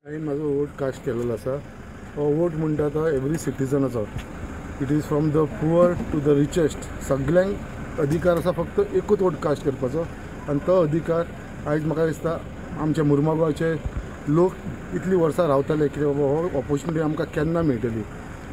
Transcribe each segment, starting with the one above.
हांवें म्हाजो vote caste केलेलो आसा. हो वोट म्हणटा तो every सिटीजनाचो. It is from the poor to the richest, सगल्यांक अधिकार आसा फक्त एकूच वोट कास्ट करपाचो. आनी तो अधिकार आयज म्हाका दिसता आमच्या मुर्मागांवचे लोक इतलीं वर्सां रावताले कित्याक बाबा हो ऑपोर्चुनिटी आमकां केन्ना मेळटली.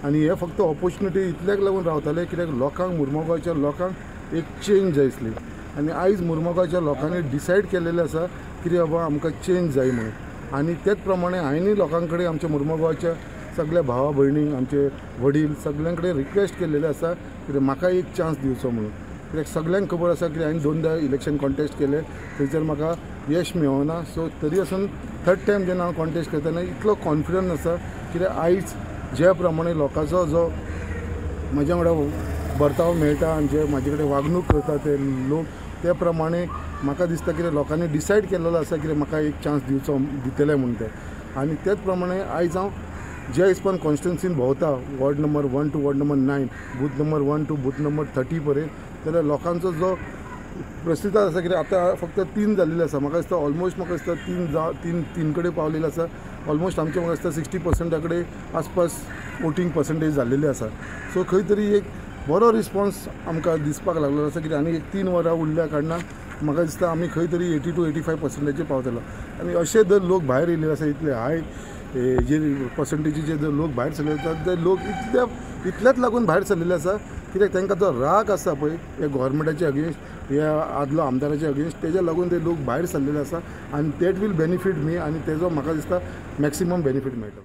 आनी हे फक्त ऑपोर्चुनिटी इतल्याक लागून रावताले कित्याक लोकांक, मुर्मागांवच्या लोकांक एक चेंज जाय आसली. आनी आयज मुर्मागांवच्या लोकांनी डिसायड केलेलें आसा कितें बाबा आमकां चेंज जाय म्हणून. आनी तेच प्रमाणे हांवें लोकां कडेन, आमच्या मुर्मागांवच्या सगल्या भावा भयणींक, आमचे वडील सगल्यां कडेन रिक्वेस्ट केलेलें आसा कित्याक म्हाका एक चान्स दिवचो म्हणून. कित्याक सगल्यांक खबर आसा की हांवें दोनदा इलेक्शन कॉन्टेस्ट केलें, थंयसर म्हाका यश मेळना. सो तरी आसून थर्ड टायम जेन्ना हांव कॉन्टेस्ट करतना इतलो कॉन्फिडन्स आसा कित्याक आयज ज्या प्रमाणे लोकांचो जो म्हज्या वांगडा बर्ताव मेळटा आनी जे म्हाजे कडेन वागणूक करता ते लोक, ते प्रमाणे म्हाका दिसता कितें लोकांनी डिसायड केलेलो आसा कितें म्हाका एक चान्स दिवचो, दितले म्हूण ते. आनी तेच प्रमाणे आयज हांव ज्या हिसपान कॉन्स्टिट्युन्सीन भोंवता, ward number 1 to ward number 9, booth number 1 to booth number 30 पर्यंत, जाल्यार लोकांचो जो प्रसिद्ध आसा कितें आतां फक्त 3 जाल्लेले आसा. म्हाका दिसता ऑलमोस्ट, म्हाका दिसता तीन कडेन पावलेले आसा. ऑलमोस्ट आमचे म्हाका दिसता 60% कडेन आसपास वोटींग पर्संटेज जाल्लेली आसा. सो खंय तरी एक बरो रिस्पॉन्स आमकां दिसपाक लागलेलो आसा कित्याक आनी एक 3 वरां उरल्या कारणान म्हाका दिसता आमी खंय तरी 80 to 85% पावतलो. आनी अशे जर लोक भायर येयल्ले आसा, इतले हाय जे पर्संटेजीचे जर लोक भायर सरले आसा, ते लोक इतल्याच लागून भायर सरलेले आसा कित्याक तांकां जो राग आसा पळय ह्या गोवोरमेंटाचे अगेन्स्ट, ह्या आदलो आमदाराचे अगेन्स्ट, तेज्या लागून ते लोक भायर सरलेले आसा. आनी that will benefit मी, आनी तेजो म्हाका दिसता मॅक्सिमम बेनिफीट मेळटलो.